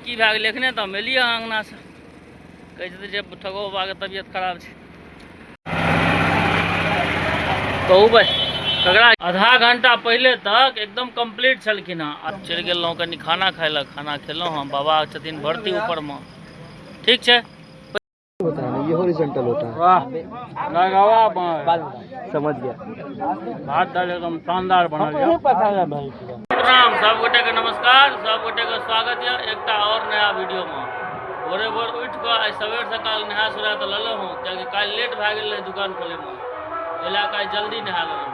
की भए गेलै। एखने तऽ हम एलियै हँ अङ्गनासँ, कहै छथिन जे ठगो बाबाके तबियत खराब छै। कहू भाइ ककरा आधा घंटा पहिले तक एकदम कंप्लीट छलखिन हँ। आब चलि गेलहुँ कनि खाना खाय लए, खाना खेलहुँ हँ। बाबा छथिन भर्ती ऊपरमे, ठीक छै। होता है ना, ये हॉरिजॉन्टल होता है। वाह लगावा बाल। समझ गया। भात दाल एकदम शानदार बनल यऽ। प्रणाम सब गोटे के, नमस्कार सब गोटे के, स्वागत यऽ एकटा और नया वीडियो में। भोरे भोर उठि कऽ आइ सवेर सकाल नहा सोना तऽ लेलहुँ हँ, कियाकि काल्हि लेट भए गेल रहै दुकान खोलैमे, ओहि लए कऽ आइ जल्दी नहा लेलहुँ।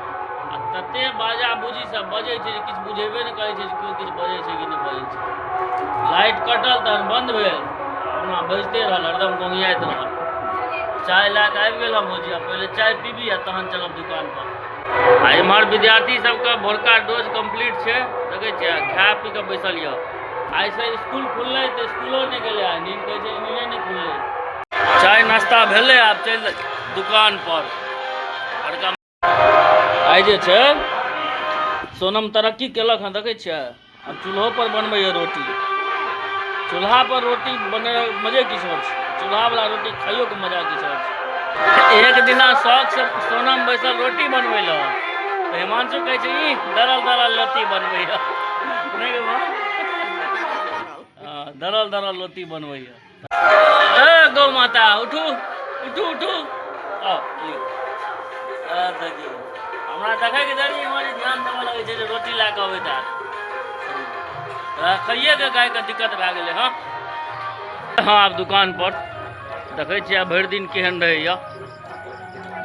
आ तते बाजा बूजी सब बजै छै जे किछु बुझेबे नहि करै छै जे केओ किछु बजै छै कि नहि बजै छै। लाइट कटल तहन बन्द भेल, ओना बजिते रहल, हरदम गोंगियाइत रहल। चाय लए कऽ आबि गेल हम भौजी, आब पहिले चाय पीबी आ तहन चलब दुकान पर। आ इम्हर विद्यार्थी सबके भोरका डोज कम्प्लीट छै, देखै छियै खा पी कऽ बैसल यऽ। आइसँ स्कूल खुललै तऽ स्कूलो नहि गेलै आइ, नींद कहै छै नींदे नहि खुललै। चाय नाश्ता भेलै, आब चलि दुकान पर। बड़का आइ जे छै सोनम तरक्की केलक हँ, देखै छियै आब चूल्हो पर बनबैए रोटी। चूल्हा पर रोटी बने मजे किछु आओर छै, चूल्हावला रोटी खाइयोके मजा किछु आओर छै। एक दिना शौक से सोनम बैसल रोटी बनबै लए तऽ हिमांशु कहै छै ई दरल दरल लोटी बनबैए। नहि गै माँ? हँ, दरल दरल लोटी बनबैए। ए गौ माता उठू उठू उठू, आउ लियौ। आ देखियौ हमरा देखैके देरी इम्हर ध्यान देबऽ लगै छै जे रोटी लए कऽ अबैत हैत। रखैएके गायके दिक्कत भए गेलै। हँ हँ, आब दुकान पर देखै छियै आब भरि दिन केहन रहैया।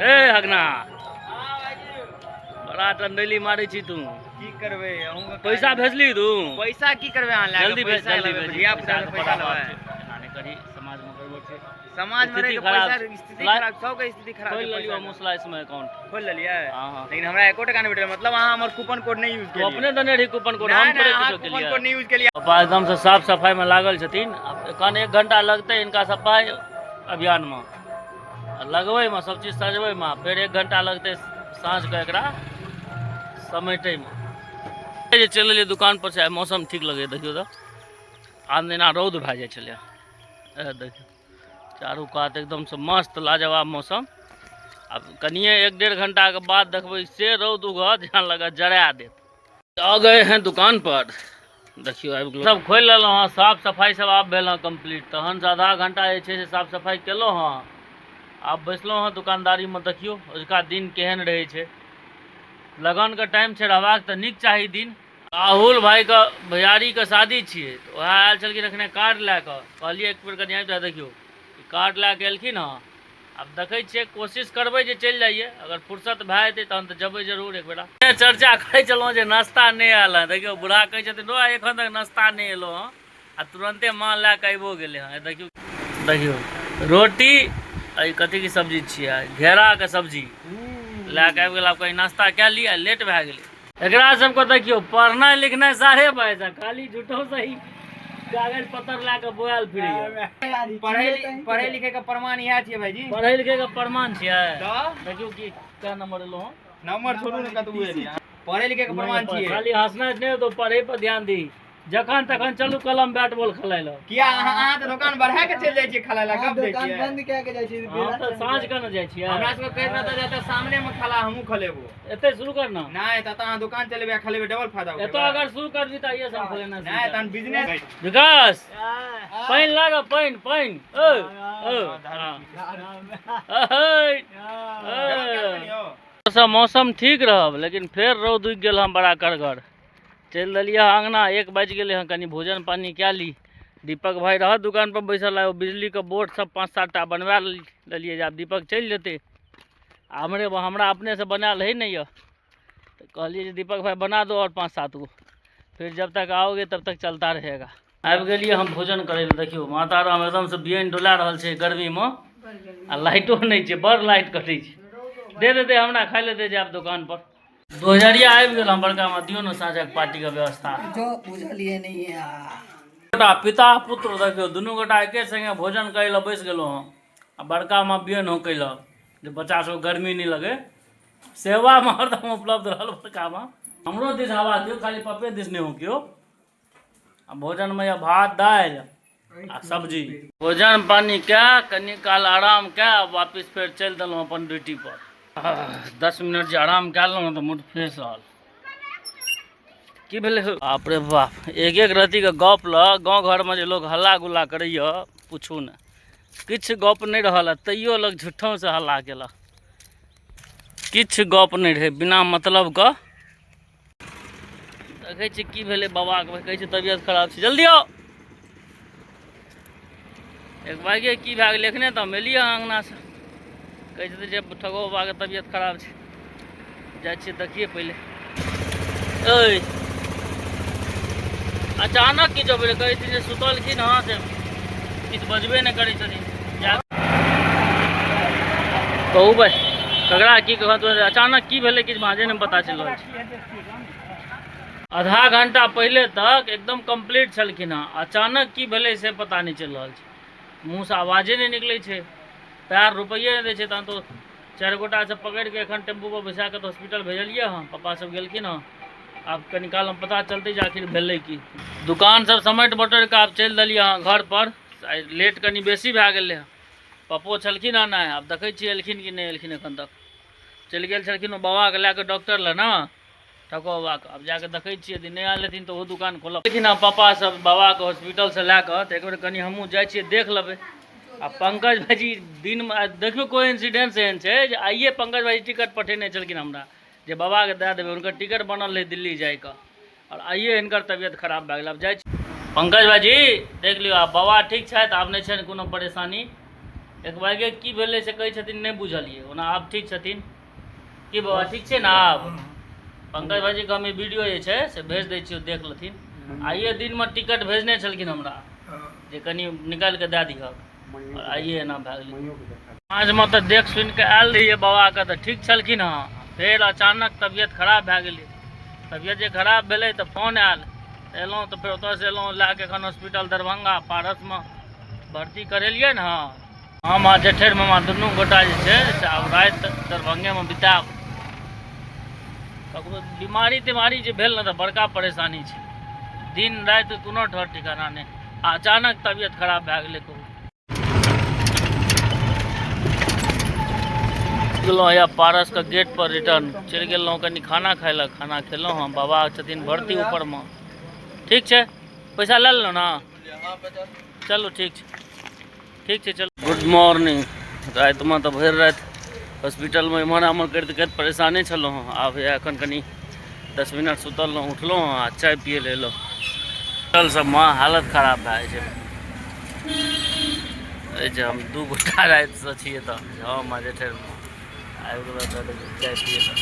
ए हगना, बड़ा टंडेली मारै छी तू। की करबै अहूँ? पैसा भेजली तू? पैसा की करबै अहाँ लए? जल्दी भेज, पैसा जल्दी लेबै, भेज। धिया पुता पैसाके पैसा बड़ा लेबै। बात छै, एना नहि करी, समाजमे गड़बड़ छै। समाज में स्थिति रहि के खराब पैसा छै। स्थिति खराब, सबके स्थिति खराब खोलि छै। लेलियौ पैसा हमहूँ स्लाइस में अकाउंट। खोलि लेलियै? हाँ। लेकिन हमरा एको टका नहि भेटल, मतलब अहाँ हमर कूपन कोड नहि यूज तू केलियै। अपने देने रही कूपन कोड। नहि हम नहि, थोड़े अहाँ किछो कूपन केलियै। कोड नहि यूज केलियै। पापा एकदम से साफ सफाई में लागल छथिन। आब एखन एक घंटा लगतै हिनका सफाई अभियान में आ लगबै में, सब चीज सजबै में, फेर एक घंटा लगतै साँझ के एकरा समेटै में। जे चलि एलियै दुकान पर से, आइ मौसम ठीक लगैए। देखियौ तऽ आन दिना रौद भए जाइ छलै। ए देखियौ चारू कात एकदमसँ मस्त लाजवाब मौसम। आब कनिए एक डेढ़ घंटाके बाद देखबै से रौद उगत, जेना लगत जरा देत। आ गए हैं दुकान पर, देखियौ आबि गेलहुँ। सब खोलि लेलहुँ हँ, साफ सफाइ सब आब भेल हँ कम्प्लीट। तहन से आधा घंटा जे छै से साफ सफाइ केलहुँ हँ, आब बैसलहुँ हँ दुकानदारीमे। देखियौ अजुका दिन केहन रहै छै। लगनके टाइम छै, रहबाक तऽ नीक चाही दिन। राहुल भाइके भैयारीके शादी छियै तऽ उएह आयल छलखिन एखने कार्ड लए कऽ। कहलियै एक बेर कनि आबि जा। देखियौ कार्ड लए कऽ एलखिन हँ। आब देखै छियै, कोशिश करबै जे चलि जाइए। अगर फुर्सत भए जेतै तहन तऽ जेबै जरूर। एक बेरा चर्चा करै छलहुँ जे नाश्ता नहि आयल हँ। देखियौ बूढ़ा कहै छथिन रो एखन तक नाश्ता नहि एलहुँ हँ, आ तुरन्ते माँ लए कऽ आबिओ गेलै हँ। देखियौ देखियौ रोटी आ ई कथीके सब्जी छियै, घेराके सब्जी लए कऽ आबि गेल। आब कहीं नाश्ता कए लिअ, लेट भए गेलै। एकरा सबके देखियौ पढ़नाइ लिखनाइ सारे पैसा, खाली झूठो सही कागज पत्तर लए कऽ बोआल फिरैया। पढ़ै पढ़ै लिखै के प्रमाण इएह छियै भाईजी। पढ़ै लिखै के प्रमाण छियै? तऽ देखियौ की कै नंबर एलहुँ हँ। नंबर छोड़ू ने, कतबो एलियै, पढ़ै लिखै के प्रमाण छियै। खाली हँसनाइ नहि होतो, पढ़ै पर ध्यान दी। जखन तखन चलू कलम बैट बॉल खेलाय लए। किया अहाँ तऽ दोकान बढ़ा के चलि जाइ छियै खेलाय लए, गप दै दुकान छियै। बंद कए के जाइ छी। हम तऽ साँझ के ने जाइ छियै। हमरा सबके कहैत रहता जे सामने मे खेला, हमहूँ खेलेबो। एते शुरू कर ना। नहि तऽ अहाँ दुकान चलेबै आ खेलेबै, डबल फायदा एतो उठेबै। अगर शुरू करबी तऽ आइए से हम खेलेना शुरू नहि करब। तहन बिजनेस। विकास, पानि लाग, पानि पानि, ओ ओ हाँ। अहै, ओ। सब मौसम ठीक रहब, लेकिन फेर रौद उगि गेल हँ बड़ा करगर। चलि देलियै हँ अङ्गना, 1 बाजि गेलै हँ, कनि भोजन पानि कए ली। दीपक भाइ रहत दुकान पर बैसल। आइ ओ बिजलीके बोर्ड सब 5-7 टा बनवा लेलियै जे आब दीपक चलि जेतै आ हमरे हमरा अपनेसँ बनायल हइ नहि यऽ, तऽ कहलियै जे दीपक भाइ बना दो आओर 5-7 गो, फिर जब तक आओगे तब तक चलता रहेगा। आबि गेलियै हम भोजन करै लए। देखियौ माता राम एकदमसँ बियैन डोला रहल छै गर्मीमे, आ लाइटो नहि छै, बड़ लाइट कटै छै। दे दे दे हमरा खाइ लए दे, जायब दुकान पर। दोहजरिया आबि गेल हम बड़का माँ, दियौ ने साँझक पार्टीके व्यवस्था। जो बुझलियै नहीं है। गोटा पिता पुत्र देखियौ दुनू गोटा एके संगे भोजन करै लए बैस गेलहुँ हँ, आ बड़का माँ बियन होकै लए जे बच्चा सबके गर्मी नहि लगै। सेवामे हरदम उपलब्ध रहल बड़का माँ। हमरो दिस हवा दियौ, खाली पप्पे दिस नहि होकियौ। आ भोजनमे यऽ भात दालि आ सब्जी। भोजन पानी कए कनी काल आराम कए वापिस फेर चलि देलहुँ अपन ड्यूटी पर। 10 मिनट जे आराम कए लेलहुँ तऽ मूड फ्रेश रहल। की भेलै हौ? बाप रे बाप, एक एक रत्तीके गप लऽ गाँव घरमे जे लोक हल्ला गुल्ला करैए पूछू ने, किछु गप नहि रहल आ तैयो लोक झूठोसँ हल्ला केलक। किछु गप नहि रहै, बिना मतलबके। देखै छियै की भेलै बाबाके, कहै छै तबियत खराब छै, जल्दी आउ। एक भाइके की भए गेलै, एखने तऽ हम एलियै हँ अङ्गनासँ, कहै छथिन जे ठगो बाबाके तबियत खराब छै। जाइ छियै देखियै पहिले। ओइ अचानक की जब कहै छथिन जे सुतलखिन हँ से किछु बजबे नहि करै छथिन। कहू भाइ ककरा की कहत, अचानक की भेलै किछु भाँजे नहि पता चलि रहल छै। आधा घंटा पहिले तक एकदम कम्प्लीट छलखिन हँ, अचानक की भेलै से पता नहि चलि रहल छै। मुँहसँ आवाजे नहि निकलै छै, पैर रुपैए नहि दै छै। तहन तऽ 4 गोटासँ पकड़िके एखन टेम्पूपर बैसा कऽ तऽ हॉस्पिटल भेजलियै हँ, पप्पा सब गेलखिन हँ। आब कनी कालमे पता चलतै जे आखिर भेलै की। दुकान सब समेट बटोरि कऽ आब चलि देलियै हँ घरपर। आइ लेट कनी बेसी भए गेलै हँ, पप्पो छलखिन हँ नहि, आब देखै छियै एलखिन कि नहि एलखिन। एखन तक चलि गेल छलखिन ओ बाबाके लए कऽ डॉक्टर लए ने, ठको बाबाके। आब जाकऽ देखै छियै, यदि नहि आयल हेथिन तऽ ओहो दुकान खोलब। लेकिन आब पप्पा सब बाबाके हॉस्पिटलसँ लए कऽ तऽ एकबेर कनि हमहूँ जाइ छियै, देख लेबै। आ पंकज भाईजी दिनमे देखियौ कोइ इंसिडेंस एहन छै जे आइए पंकज भाईजी टिकट पठेने छलखिन हमरा जे बाबाके दए देबै, हुनकर टिकट बनल रहै दिल्ली जाइके, आओर आइए हिनकर तबियत खराब भए गेल। आब जाइ छी पंकज भाईजी देख लियौ। आब बाबा ठीक छथि, आब नहि छनि कोनो परेशानी। एक भाइके की भेलै से कहै छथिन नहि बुझलियै, ओना आब ठीक छथिन। की बाबा ठीक छै ने? आब पंकज भाईजीके हम ई वीडियो जे छै से भेज दै छियै, देख लेथिन। आइए दिनमे टिकट भेजने छलखिन हमरा जे कनि निकालि कऽ दए दिहक, आओर आइए एना भए गेलै। साँझमे तऽ देख सुनि कऽ आयल रहियै बाबाके तऽ ठीक छलखिन हँ, फेर अचानक तबियत खराब भए गेलै। तबियत जे खराब भेलै तऽ फोन आयल, एलहुँ तऽ फेर ओतऽसँ एलहुँ लए कऽ एखन हॉस्पिटल दरभंगा पारसमे भर्ती करेलियै ने। हँ, हम आ जेठेर मामा दुनू गोटा जे छै से आब राति दरभंगेमे बितायब। ककरो बीमारी तीमारी जे भेल ने तऽ बड़का परेशानी छै, दिन राति कोनो ठौर ठिकाना नहि। आ अचानक तबियत खराब भए गेलै। कहू गेलहुँ या पारसके गेट पर रिटर्न चलि गेलहुँ कनि खाना खाय लए। खाना खेलहुँ हँ, बाबा छथिन भर्ती ऊपरमे। ठीक छै, पैसा लए लेलहुँ ने? चलू ठीक छै, ठीक छै, चलू। Good morning. रातिमे तऽ भरि राति हॉस्पिटलमे एम्हर आम्हर करित करित परेशाने छलहुँ हँ। आब हैया एखन कनि 10 मिनट सुतल रहौँ, उठलहुँ हँ आ चाय पियै लए एलहुँ। हॉस्पिटल सबमे हालत खराब भए जाइ छै। एहि जे हम 2 गोटा रातिसँ छियै तऽ हम आ जेठेर आबि गेलहुँ तऽ चाय पियै लए,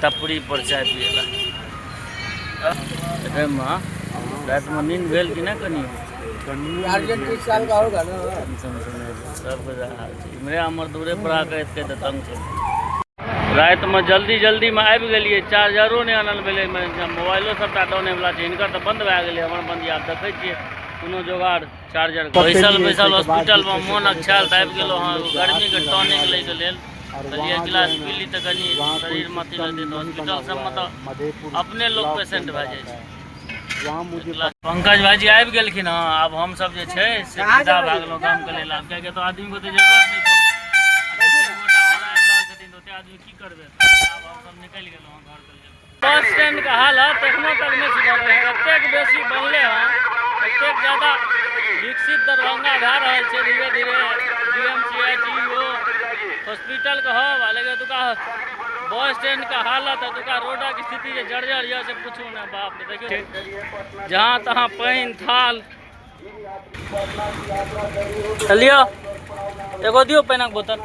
टपरी पर चाय पियै लए। एहिमे रातिमे नींद भेल कि नहि कनि? साल का होगा ना। सबके हाल छै, इम्हरे आम्हर दूरे पर करैत करैत तंग छै। रातिमे जल्दी जल्दीमे आबि गेलियै, चार्जरो नहि आनल भेलै, मोबाइलो सबटा डाउन होइवला छै। हिनकर तऽ बन्द भए गेलै, हमर बन्द। आब देखै छियै कोनो जोगाड़ चार्जर। बैसल बैसल हॉस्पिटलमे मोन अकछायल तऽ आबि गेलहुँ हँ गर्मीके टॉनिक लैके लेल। कहलियै एक गिलास पी ली तऽ कनि शरीरमे अथी लगतै। तऽ हॉस्पिटल सबमे तऽ अपने लोक पेशेंट भए जाइ छै। पंकज भाईजी आबि गेलखिन हँ, आब हमसब जे छै से विदा भए गेलहुँ गामके लेल। आब कियाकि एतऽ आदमीके ओते जरूरत नहि छै, 2-3 गोटा आओर आबि रहल छथिन तऽ ओते आदमी की करबै। आब हमसब निकलि गेलहुँ हँ घरके लेल। बस स्टैंडके हालत एखनो तक नहि सुधरलै हँ, एतेक बेसी बनलै हँ, एतेक ज्यादा विकसित दरभंगा भए रहल छै धीरे धीरे। DMCH EO हॉस्पिटलके हब, आ लेकिन एतुका बस स्टैंडके हालत, एतुका रोडक स्थिति जे जर्जर यऽ से पूछू ने। बाप रे, देखियौ जहाँ तहाँ पानि थाल। लिअ एगो दियौ पानिक बोतल,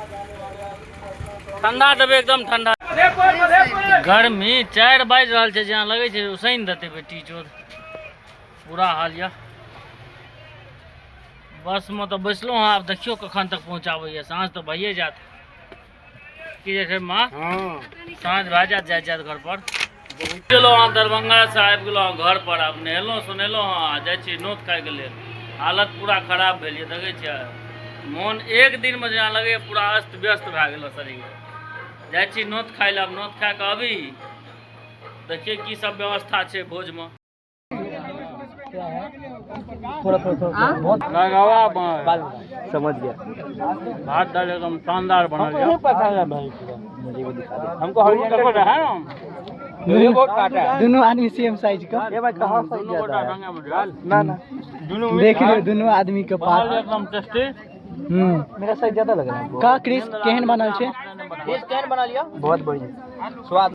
ठंडा देबै एकदम ठंडा। गर्मी 4 बाजि रहल छै, जेना लगै छै उसैन देतै बेटी चोद, बुरा हाल यऽ। बसमे तऽ बैसलहुँ हँ, आब देखियौ कखन तक पहुँचाबैए। साँझ तऽ भइए जायत की जे छै माँ, साँझ भए जायत जाइत जाइत घर पर। गेलहुँ हँ दरभंगासँ आबि गेलहुँ हँ घर पर। आब नहेलहुँ सुनेलहुँ हँ आ जाइ छी नोत खायके लेल। हालत पूरा खराब भेल यऽ, देखै छियै मोन एक दिनमे जेना लगैए पूरा अस्त व्यस्त भए गेल शरीर। जाइ छी नोत खाय लए, आब नोत खा कऽ अभी देखियै की सब व्यवस्था छै भोजमे। थोड़ा थोड़ा थोड़ा बहुत लगावा बनल। समझ गया। भात दाल एकदम शानदार बनल यऽ। मुझे वो दिखा दे। हमको हरियर है ना। दोनों दोनों आदमी सेम साइज का। ये भाई कहां साइज दुनू गोटा संगे में डाल। ना ना, देख लियो दोनों आदमी के बनल पास। एकदम टेस्टी। मेरा साइज ज्यादा लग रहा है। का क्रिस केहन बनल छै? केहन बना लिया? बहुत बढ़िया स्वाद।